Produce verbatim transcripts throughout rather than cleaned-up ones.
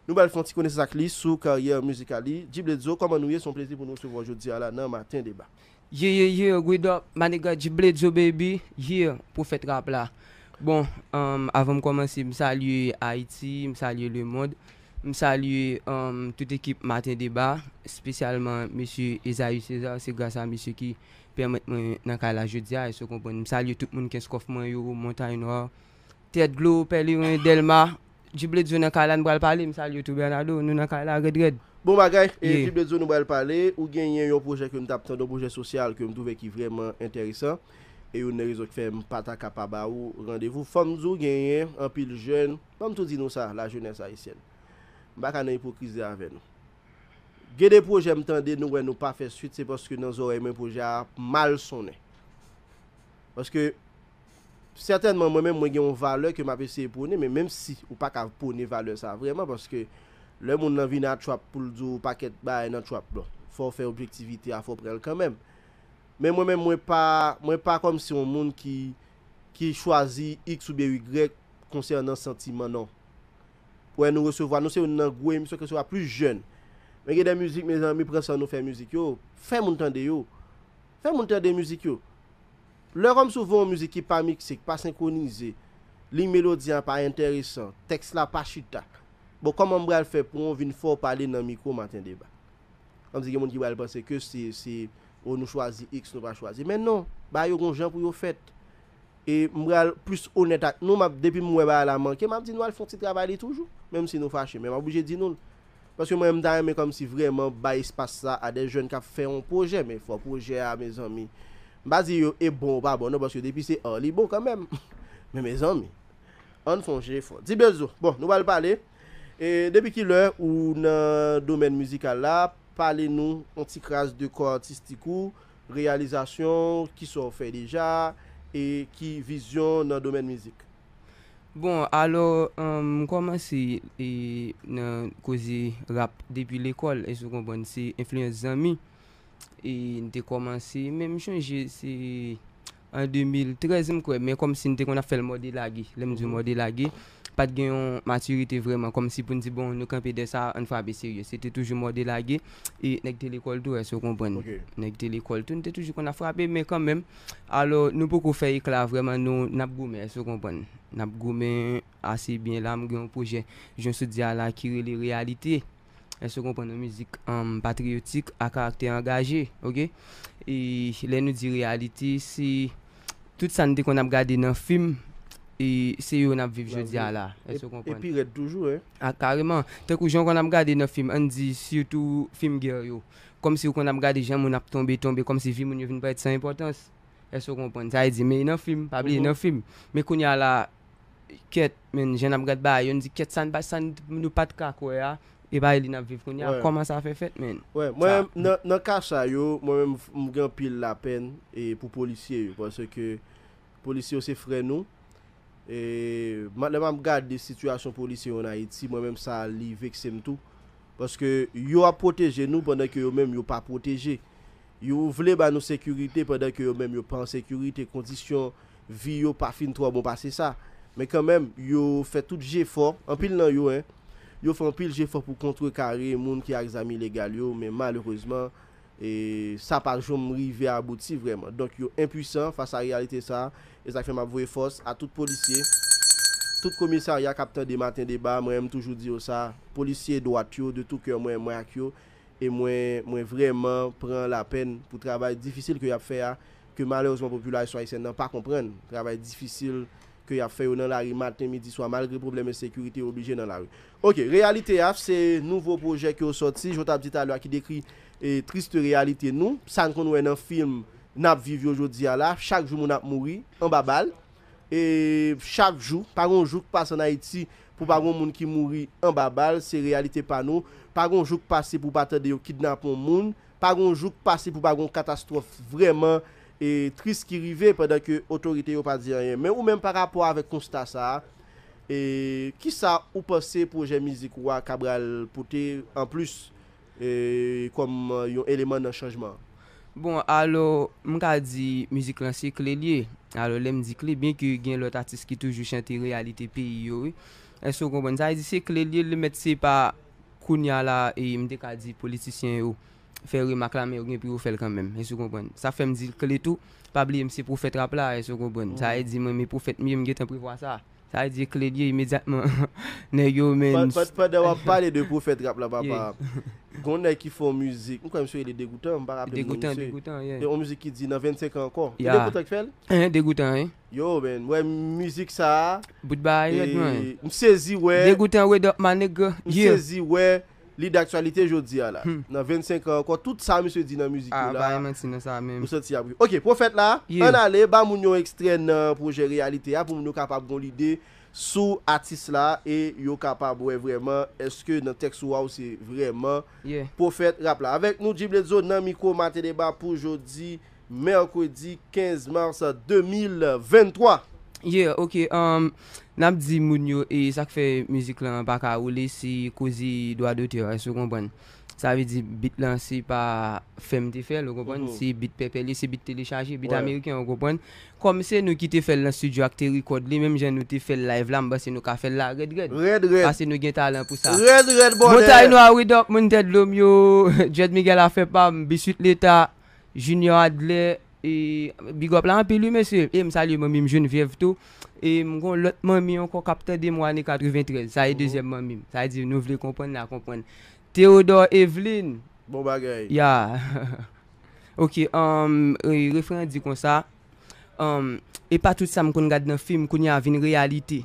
Nou pral fè yon ti konesans ak li sou karyè mizikal li. Djibledzo, kòman nou ye? Se yon plezi pou nou resevwa w jodi a la nan Maten Deba. Yeah, yeah, yeah, Guido, my nigga, Djibledzo, baby, yeah, pwofèt rap la. Bon, um, avan m kòmanse, m salye Ayiti, m salye lemonn, m salye um, tout ekip Maten Deba, espesyalman mesye Ezayi Cesar, se gras a mesye ki pèmèt mwen nan kay la jodi a, èske w konprann? M salye tout moun Kenskòf mwen yo, Montay Nwa, Tèt Dlo, Pèleren, Dèlma, Djibledzo nan kay la, n pral pale, m salye tou Bernardo, nou nan kay la rèd rèd. Bon bagay, e Yeah. Djibledzo nou pral pale, ou genyen yon pwojè ke m t ap tann, yon pwojè sosyal ke m twouve ki vrèman enteresan, e youn nan rezon ki fè m pa ta ka pa ba ou randevou. Fò m di w genyen anpil jèn, ban m tou di nou sa, la jeunesse haïtienne. M pa ka nan ipokrizi avè nou. Gen de pwojè m tande, nou wè nou pa fè swit, se paske nan zòrèy mwen pwojè a mal sonnen. Paske sètènman mwen menm mwen gen yon valè ke m ap eseye pwone, men menm si ou pa ka pwone valè sa vrèman, paske lè moun nan vin a trap pou l di w pakèt bagay nan trap, bon, fò w fè objektivite a, fò w pran l kanmenm. Men mwen menm mwen pa mwen pa kòmsi yon moun ki ki chwazi x oubyen y konsènan santiman, non. Pou wè nou resevwa, nou se youn nan gwo emisyon ki resevwa plis jèn. Men gen de mizik, mezanmi, pran san nou fè mizik yo. Fè moun tande yo. Fè moun tande mizik yo. Lè kòmsi w voye yon mizik ki pa mikse, ki pa senkwonize, liy melodi a pa enteresan, tèks la pa chita. Bon, kòman m pral fè pou w vin fè w pale nan mikwo Maten Deba? Kòmsi gen moun ki pral panse ke se se o nou chwazi x, nou pa chwazi. Men non, bagay yo gon jan pou yo fèt. E m pral plis onèt ak nou, m ap depi m wè bagay la manke, m ap di nou al fè yon ti travay li toujou, menm si nou fache, men m ap oblije di nou l. Paske mwen menm m ta renmen kòmsi vrèman bay espas sa a de jèn k ap fè yon pwojè, men fò pwojè a, mezanmi, m pa di yo e bon ou pa bon non, paske depi se art li bon kanmenm. Men mezanmi, ann fè yon jefò. Djibledzo, bon, nou pral pale. E depi kilè ou nan domèn mizikal la? Pale nou yon ti kras de kò atistik ou, reyalizasyon, kisa w fè deja, e ki vizyon nan domèn mizik? Bon, alò, um, m kòmanse e, nan koze rap depi lekòl, èske w konprann? Se enfliyans zanmi. E n te kòmanse, men m chonje se an de mil trèz m kwè, men kòmsi n te konn ap fè l mòde lage. Lè m di w mòde lage, pa t gen yon matirite vrèman, kòmsi pou n di, bon, nou kanpe dè sa, ann frape serye. Se te toujou mòde lage, e nèg te lekòl tou, èske w konprann? Ok. Nèg te lekòl tou, n te toujou konn ap frape, men kanmenm, alò, nou poko fè ekla vrèman, nou, n ap goumen, èske w konprann? N ap goumen ase byen la, m gen yon pwojè, jan w sot di a la, ki rele Reyalite. Èske w konprann? Yon mizik um, patriyotik, a karaktè angaje, oke? E lè nou di reyalite, se tout sa n te konn ap gade nan fim, e se yo n ap viv jodi a la. Èske w konprann? Epi rèd toujou, en. A, kareman. Tankou jan w konn ap gade nan fim, ann di, sitou fim gè yo. Kòmsi w konn ap gade jan moun ap tonbe, tonbe, kòmsi vi moun yo vin parèt san enpòtans. Èske w konprann? Sa vle di, men nan fim, pa bliye nan fim. Men kounye a la, kèt, men, jan n ap gad bagay yo, n di, kèt, sa n pa, sa n, nou pa t ka kwè a, e bagay li n ap viv kounye a, Wè. Kòman sa fè fèt, men? Wè, mwen, nan, nan ka sa yo, mwen menm, m gen anpil lapèn e pou polisye yo, paske polisye yo se frè nou. E, m, lè m ap gade sitiyasyon polisye yo an Ayiti, mwen menm, sa li vekse m tou. Paske yo ap pwoteje nou pandan ke yo menm, yo pa pwoteje. Yo vle ba nou sekirite pandan ke yo menm, yo pa an sekirite. Kondisyon vi yo pa fin twò bon pase sa. Men kanmenm, yo fè tout jefò, anpil nan yo, en, yo fè anpil jefò pou kontrekare moun ki ak zam ilegal yo, men malerezman, e sa pa janm rive abouti vrèman. Donk, yo enpwisan fas a reyalite sa a. E sa k fè m ap voye fòs a tout polisye, tout komisarya k ap tande Maten Deba. Mwen, m toujou di yo sa, polisye dwat yo, de tou kè mwen, mwen ak yo. E mwen, mwen vrèman pran lapèn pou travay difisil ke y ap fè a, ke malerezman popilasyon ayisyèn nan pa konprann. Travay difisil ke y ap fè yo nan lari maten, midi, swa, malgre pwoblèm ensekirite, yo oblije nan lari. Oke, Reyalite a, se nouvo pwojè ke w sòti, jan w t ap di talè a, ki dekri e, tris reyalite nou, sa n konn wè nan fim n ap viv yo jodi a la, chak jou moun ap mouri anba bal. E chak jou, pa gon jou k pase ann Ayiti pou pa gon moun ki mouri anba bal, se reyalite pa nou. Pa gon jou k pase pou pa tande yo kidnape yon moun, pa gon jou k pase pou pa gon katastwòf vrèman e tris ki rive pandan ke otorite yo pa di anyen. Men ou menm pa rapò avèk konsta sa a, e kisa ou panse pwojè mizik ou a ka pral pote anplis e kòm yon eleman nan chanjman an? Bon, alò, m ka di mizik lan se kle l ye. Alò, lè m di kle, byen ke gen lòt atis ki toujou chante reyalite peyi yo, wi. Èske w konprann? Sa vle di se kle l ye, li mèt se pa kounye a la, e m te ka di politisyen yo fè remak la, men yo gen pou yo fè l kanmenm. Èske w konprann? Sa fè m di l kle tou. Pa bliye m se pwofèt rap la, èske w konprann? Sa vle di mwen, men pwofèt m ye, m gentan prevwa sa. Sa vle di kle l ye imedyatman. Nèg yo, men. Pandan w ap pale de pwofèt rap la, papa, gon nèg ki fè yon mizik, m kwè misye rele Degoutan, m pa raple m non misye. Degoutan, Degoutan, yeah. Yon mizik ki di nan vennsenk an ankò. E Degoutan ki fè l? Hein, Degoutan, hein. Yo, men, m wè mizik sa a. Bout bagay rèd, man. M sezi wè. Degoutan, word up, my nigga. M sezi wè li daktyalite jodi a la. Nan vennsenk an ankò, tout sa misye di nan mizik yo la. Ah, pa manti nan sa menm. Ou santi ap. Ok, pwofèt la, ann ale, ba moun yo ekstrè nan pwojè Reyalite a pou moun yo kapab gon lide sou atis la e yo kapab wè vrèman èske nan tèks ou a ou se vrèman pwofèt rap la. Avèk nou, Djibletzo nan mikwo Maten Deba pou jodi, mèkredi kenz mas de mil venntwa. Yeah, ok. Um, n ap di moun yo, e sa k fè mizik lan pa ka woule, se koze dwa dotè, èske w konprann? Sa vle di, beat lan, se pa fè m te fè l, ou konprann? Se beat pèpè li, se beat telechaje, beat ameriken, ou konprann? Kòm se nou ki te fè l nan studio ak te record li, menm jan nou te fè l live la, m panse nou ka fè l la rèd, rèd. Rèd, rèd. Pase nou gen talan pou sa. Rèd, rèd, bòdè. Montay Nwa, word up, moun tèt dlo m yo, Jed Miguel afè pa m, Biswit Leta, Junior Adler, e big up la anpil wi mesye. E m salye manmi m Geneviève tou. E m gon lòt manmi ankò k ap tande m ane katreventrèz. Sa e dezyèm manmi m. Sa vle di nou vle konprann, n a konprann. Theodore Evelyn. Bon bagay. Ya. Ok, um, e, refren an di konsa. Um, e pa tout sa m konn gad nan fim, kounye a vin reyalite.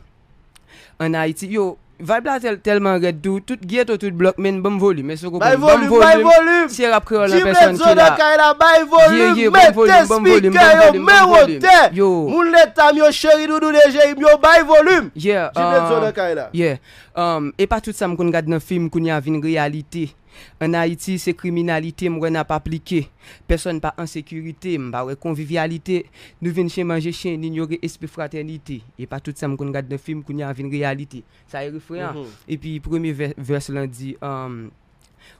Ann Ayiti, yo, vibe la tèl, tèlman rèd tou, tout ghetto, tout block, men ban m volim, èske w konprann? Ban m volim, se rap kreyòl an pèsòn ki la. Djibletzo nan kay la, bay volim, mete spikè yo men wotè. Yo. Moun leta m yo, cheri doudou, D J m yo, bay volim. Yeah, Djibletzo nan kay la. Yeah. Um, e pa tout sa m konn gad nan fim, kounye a vin reyalite. Ann Ayiti, se kriminalite m wè n ap aplike. Pèsòn pa an sekirite, m pa wè konvivyalite. Nou vin chen manje chen, n inyore espri fratènite. E pa tout sa m konn gad nan fim, kounye a vin reyalite. Sa e refren an. Epi premye vè-, vès lan di, um,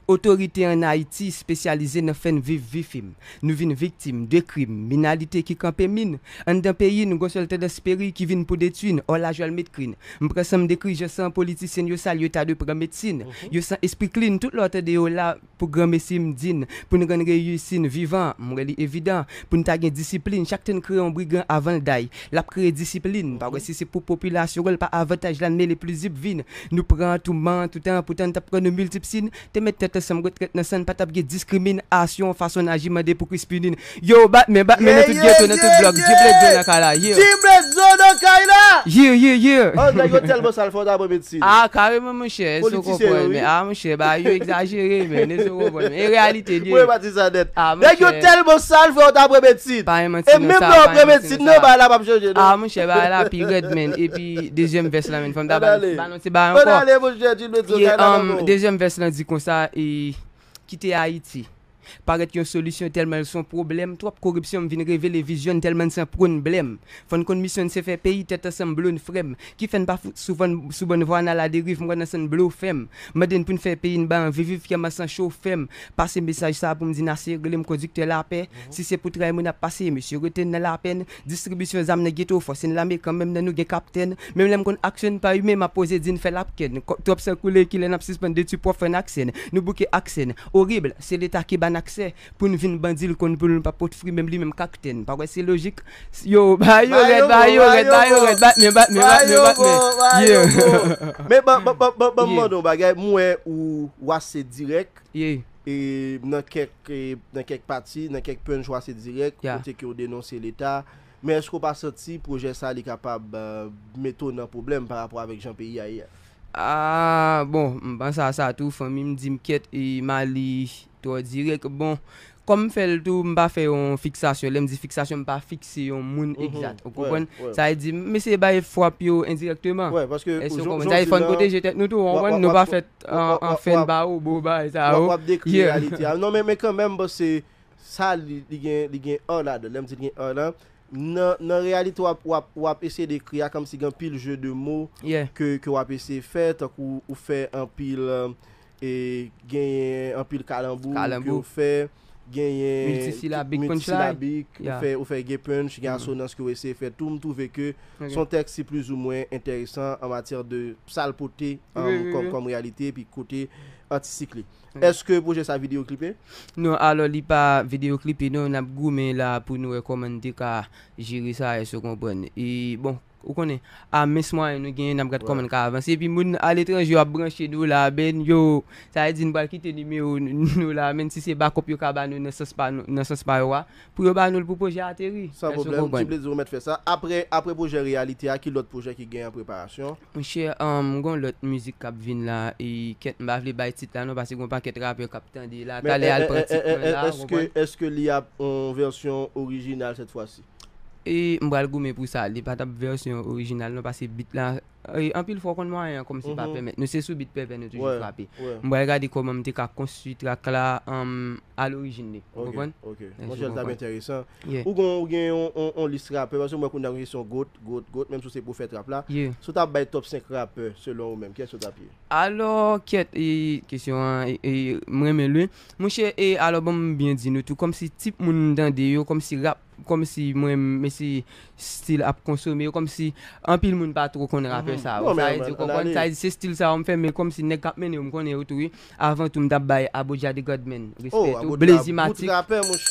otorite ann Ayiti espesyalize nan fè n viv vi fim. Nou vin viktim de krim, minalite ki kanpe min. Anndan peyi n, gon sèl tandans peri ki vin pou detwi n, ò lajwa l met kri n. M pran san m dekri jan san politisyen n yo sal, yo ta dwe pran medsin. Yo san espri klin, tout lè w tande yo la pou granmesi m di n, pou n rann reyisi n vivan, m wè li evidan, pou n ta gen disiplin, chak tan n kreye yon brigan avan l day, l ap kreye disiplin, pa wè si se pou popilasyon l, pa avantaj la n mele pli zip vin, nou pran tou man, toutan, poutan n t ap pran nou miltip sin, te met tèt ansanm, retrèt nan san n, pa t ap gen diskriminasyon, fason n aji mande pou Kris pini n. Yo, Batman, Batman nan tout ghetto, nan tout blòk, Djibletzo nan kay la, yeah. Djibletzo nan kay la! Yeah, yeah, yeah. Oh, nèg yo tèlman sal, fò w ta pran medsin. Ah, kareman, monchè, èske w konprann? Men, ah, monchè, ba, yo egzajere, men, èske w konprann? Men, e reyalite l ye. Mwen pa di sa nèt. Ah, monchè. Nèg yo tèlman sal, frè, w ta pran medsin. Pa gen manti nan sa, pa gen manti nan sa. E menm lè w pran medsin, non, bagay la p ap chanje, non. Ah, monchè, bagay la pi rèd, men. Epi, dezyèm vès la, men, fò m ta ba, ba nou ti bagay ankò. Ann ale, monchè, Djibletzo, kay la, um, dezyèm vès lan di konsa, e, kite Ayiti. Parèt yon solisyon tèlman l s on pwoblèm, twòp koripsyon m vin revele vizyon n tèlman n s on pwoblèm. Fò n konn misyon n se fè peyi tèt ansanm blo n frè m. Ki fè n pa fout sou vann, sou bòn vwa n aladeriv, m wè nan san n blo fè m. Mande n pou n fè peyi n ba anvi viv, kè m an san cho fè m. Pase mesaj sa a pou m di n ase regle m kondiktè lapè. Si se pou tray moun ap pase, mesye rete n nan lapèn. Distribisyon zam nan geto, fòse n lame kanmenm nan nou gen kaptèn. Menm lè m konn aksyon n pa imen, m ap poze di n fè lapkèn. Twòp san koule, kilè n ap sispann detwi pwòp fè n aksèn. Nou bouke aksèn. Orib, se leta ki ba n aksè pou n vin bandi l konn pou l, nou pa pot fri menm li menm kaktèn. Pa wè se lojik? Yo, ba yo rèd, ba yo rèd, ba yo rèd, bat men, bat men, bat men, bat men. Yeah. Men ban, ban, ban, ban, ban m mande w bagay, m wè ou, w ase dirèk. Yeah. E nan kèk, e nan kèk pati, nan kèk punch w ase dirèk, kote ke w denonse leta. Men èske w pa santi pwojè sa li kapab, eh, mete w nan pwoblèm pa rapò avèk jan peyi a ye a? Ah, bon, m panse a sa tou, fanmi m di m kèt, e m ale twò dirèk. Bon, kòm m fè l tou, m pa fè yon fiksasyon. Lè m di fiksasyon, m pa fikse yon moun egzat. Ou konprann? Sa vle di, m eseye bay fwap yo endirèkteman. Èske w konprann? Sa vle di, fò n pwoteje tèt nou tou, ou konprann? Nou pa fèt an, an fèn ba ou, bo bagay sa yo. W ap dekri reyalite a. Non, men, men kanmenm, bon, se sa, li, li gen, li gen an ladan l. Lè m di li gen an lan, nan, nan reyalite w ap, w ap, w ap eseye dekri a, kòmsi gen anpil jeu de mots ke, ke w ap eseye fè, tankou ou fè anpil, eh, e genyen anpil kalanbou ke w fè, genyen miltisilabik, punchline. Miltisilabik, ou fè, ou fè gen punch, gen asonans ke w eseye fè tou. M twouve ke se yon tèks ki plizoumwen enteresan an matyè de sa l pote kòm, kòm reyalite, epi kote atistik li. Èske pwojè sa videyo klipe? Non, alò, li pa videyo klipe, non, n ap goumen la pou nou wè kòman n te ka jere sa, èske w konprann? E, bon, ou konnen, a mens mwayen nou genyen, n ap gad kòman n ka avanse. Epi moun aletranje yo ap branche nou la, men yo, sa vle di n pral kite nimewo n-, nou la, men si se bakòp yo ka ba nou nan sans pa nou, nan sans pa yo a, pou yo ba nou l pou pwojè a ateri. San pwoblèm, Djibledzou, ou mèt fè sa. Apre, apre pwojè reyalite a, ki lòt pwojè ki gen an preparasyon? Monchè, um, gon lòt mizik k ap vin la, e kèt, m pa vle bay tit la non, paske gon pakèt rapè k ap tande la, talè al pran tit mwen la, ou konprann? Èske, èske li ap yon vèsyon orijinal sèt fwa si? E m pral goumen pou sa, li pa t ap vèsyon orijinal non, paske bit la, e, anpil fwa w konn mwayen an kòmsi pa pèmèt nou, se sou bit pèpè nou toujou frape. M pral gade kòman m te ka konstwi trak la, um, a lorijin li, ou konprann? Ok, ok. Monchè, l t ap enteresan. Ou gon, ou gen yon, yon, yon lis rapè, paske m wè kounye a gen kesyon GOAT, GOAT, GOAT, menm si w se pwofèt rap la. Si w t ap bay top senk rapè, selon ou menm, kiyès ou t ap ye? Alò, kèt, e, kesyon an, e, e, m renmen l, wi. Monchè, e, alò, ban m byen di nou tou, kòmsi tip moun m tande yo, kòmsi rap, kòmsi mwen, m, mesi stil ap konsome yo, kòmsi anpil moun pa two konn rapè sa yo. Sa vle di, ou konprann? Sa vle di, se stil sa yo m fè, men kòmsi nèg k ap mennen yo, m konnen yo tou, wi. Avan tou, m t ap bay Aboudja the Godman respè tou. Blazy Matic,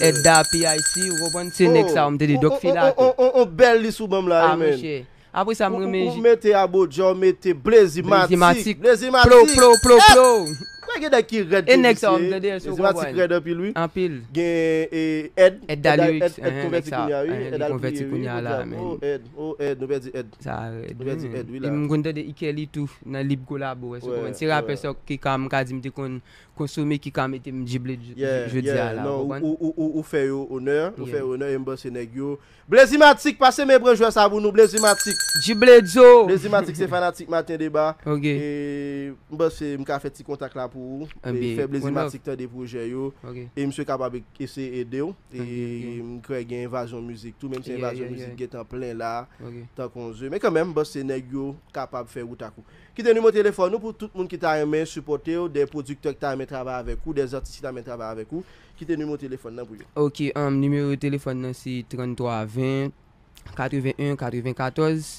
Edda, P I C, ou konprann? Se nèg sa yo m tande, Doc Filato. On bèl lis ou ban m la, wi, men. Apre sa, m renmen. Ou mete Aboudja, ou mete Blazy Matic. Blazy Matic. Plo, plo, plo, plo. Wè gen nèg ki rèd tou, mesye. Blazy Matic rèd anpil, wi. Anpil. Gen, e, Ed. Ed Dalyrix, Ed konvèti kounye a, wi. Ed al priye, wi. Oh, Ed, oh, Ed, nou pèdi Ed. Sa rèd. Nou pèdi Ed, wi, la. E m konn tande Ikeli tou, nan Lib Kolabo, èske w konprann? Se rapè sa ki ka, m ka di m te konn konsome ki ka mete m Djibledzou jodi a la, ou konprann? Ou, ou, ou, ou fè yo onè, ou fè yo onè, e m panse nèg yo. Blazy Matic, pase men pran jwè sa pou nou, Blazy Matic. Djibledzou. Blazy Matic se fanatik Maten Deba. Ok. E m panse m ka fè ti kontak la pou ou. E fè Blazy Matic tande pwojè yo. Ok. E misye kapab eseye ede w. E m kwè gen Envazyon Mizik tou, menm si Envazyon Mizik gentan plen la, tankou yon ze. Men kanmenm, m panse nèg yo kapab fè wout ak ou. Kite nimewo telefòn ou pou tout moun ki ta renmen sipòte w, de pwodiktè ki ta renmen travay avèk ou, de atis ki ta renmen travay avèk ou. Kite nimewo telefòn nan pou yo. Ok, um, nimewo telefòn nan se tranntwa ven, katreven en, katrevenkatòz,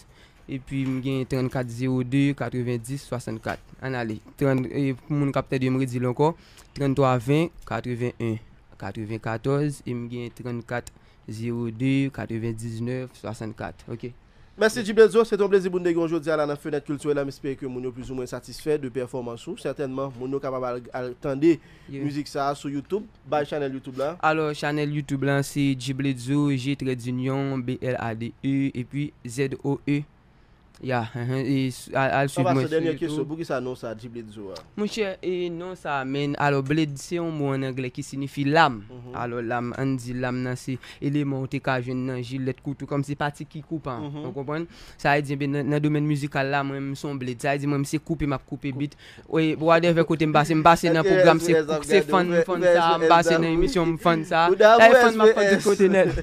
epi m gen trannkat zewo de, katrevendis, swasannkat. Ann ale. Trant, e, pou moun k ap tande, m redi l ankò, tranntwa ven, katreven en, katrevenkatòz, e m gen trannkat zewo de, katrevendiznèf, swasannkat. Ok. Mèsi, Djibledzou. Se te yon plezi pou n te gen w jodi a la nan Fenèt Kiltirèl la. M espere ke moun yo plizoumwen satisfè de pèfòmans ou. Sètènman, moun yo kapab al, al tande mizik sa a sou YouTube. Bay chanèl YouTube la. Alò, chanèl YouTube la, se Djibledzou, G trè dinyon, B L A D E, epi Z O E. Ya, enhen, e s-, al, al swiv mwen sou YouTube. An pasan, dènye kesyon, poukisa non sa Djibledzou a? Monchè, e non sa, men, alò, blade se yon mo ann anglè ki siyifi lam. Alò, lam, ann di lam nan se eleman ou te ka jwenn nan jilèt, kouto, kòmsi pati ki koupe an, ou konprann? Sa vle di, enben, nan, nan domèn mizikal la, mwen, m se yon blade. Sa vle di, mwen, m se koupe, m ap koupe bit. Wi, whatever kote m pase, m pase nan pwogram, se, se fann, m fann sa, m pase nan emisyon, m fann sa. Sa e fann, m ap fann tout kote nèt.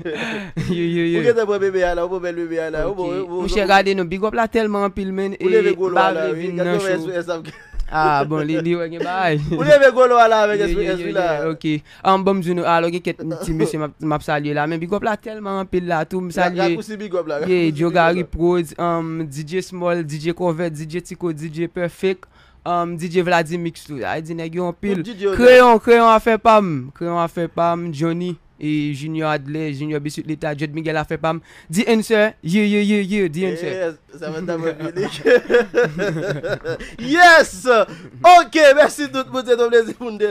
Yo, yo, yo. Ou gentan pran bebe a la, ou pran bèl bebe a la. Ok. Monchè, gade non, big up la tèlman anpil, men, e m pa vle vin nan show. Ah, bon, li, li wè gen bagay. Ou leve golo a la avèk S P S, wi, la. Ok. An, bon, m di nou, alò, gen kèk ti mesye m ap, m ap salye la, men big up la tèlman anpil la, tou, m salye. Rakousi big up la. Yeah, Joe Gary Prodz, um, D J Small, D J Corvette, D J Tico, D J Perfect, um, D J Vladimix tou. Sa vle di nèg yo anpil. Tout D J yo la. Kreyon, Kreyon afè pa m. Kreyon afè pa m, Johnny, e Junior Adler, Junior Biscuit Leta, Jed Miguel afè pa m. The Answer, yeah, yeah, yeah, yeah, The Answer. Yes, sa va ta mwen vini. Yes! Ok, mèsi tout moun, se te yon plezi pou n te la.